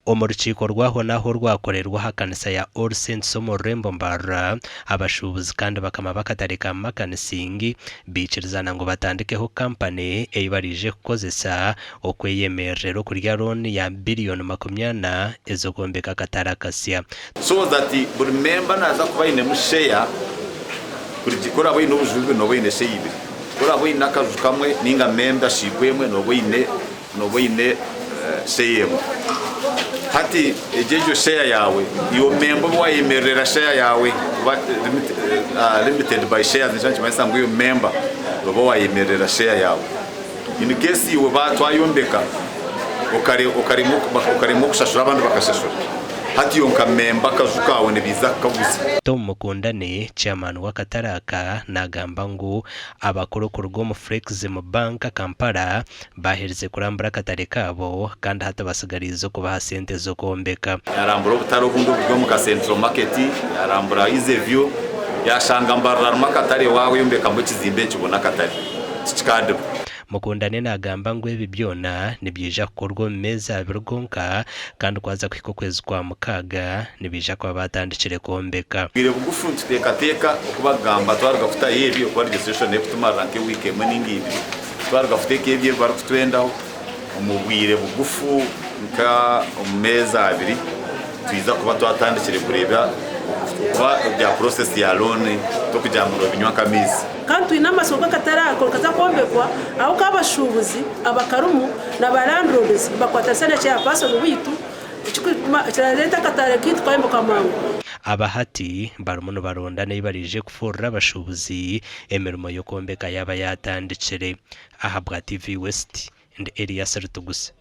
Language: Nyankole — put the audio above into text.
Omu rukiiko rw'ahonaaho orwakorerwa aha kanisa ya All Saints omu rurembo Mbarara, abashuubuzi kandi bakama b'akatare ka Makanising baikirizana ngu batandikeho kampani ei baraije kukozesa okweyemererera okurya looni ya biriyoni makumyana ez'okwombeka akatare akasya. So that buri member naza kuba ainemu share buri ku oraabe oine obuju bubiri nooba oine share ibiri, ku oraabe oine akaju kamwe ninga membership emwe nooba oine nooba oine share emwe. Hati egyo egyo share yaawe iwe member obu wayemererera share yaawe kuba limited by shares nikyo nikimanyisa ngu iwe member nooba wayemererera share yaawe. In case iwe twayombeka okaremwa okushashura abandi bakashashura, hati iwe nka memba akaju kaawe nibaija kukaguza. Tom Mukundane, Chairman w'akatare aka nagamba ngu abakuru kuruga omu Flexim Bank Kampala baaherize kurambura akatare kaabo kandi hati batsigariize okubaha sente z'okwombeka. Yarambura obutare obundi oburi omu ka Central Market, yarambura Easy View, yashanga Mbarara harimu akatare wayombekamu ekizimbe ekibona akatare. Tikikaadiba. Mukundane naagamba ngu ebi byona nibyija kukorwa omu meezi abiri gonka kandi ku haza kuhika okwezi kwa mukaaga nibaija kuba baatandikire kwombeka. Bwire bugufu nituteekateeka oku bakugamba twaruga kutaho ebi okuba registration erikutumarira nk'ewiiki emwe ninga ibiri twaruga kuteeka ebi ebi barikutwendaho omu bwire bugufu nka omu meezi abiri twija kuba twatandikire kureeba okuba ebya process ya loan tokugira ngu nobinywa nk'amaizi. Kandi twine amatsiko gu akatare ako nikaza kwombekwa ahu k'abashuubuzi abakarimu na ba landlords nibakwatanisa na chairperson waitu ekirareeta akatare kaitu kayombekwa mangu. Aba hati barimu nibaronda n'ei baraije kufurira abashuubuzi emirimo y'okwombeka yaaba yaatandikire. Ahabwa TV West, ndi Elias Rutugusa.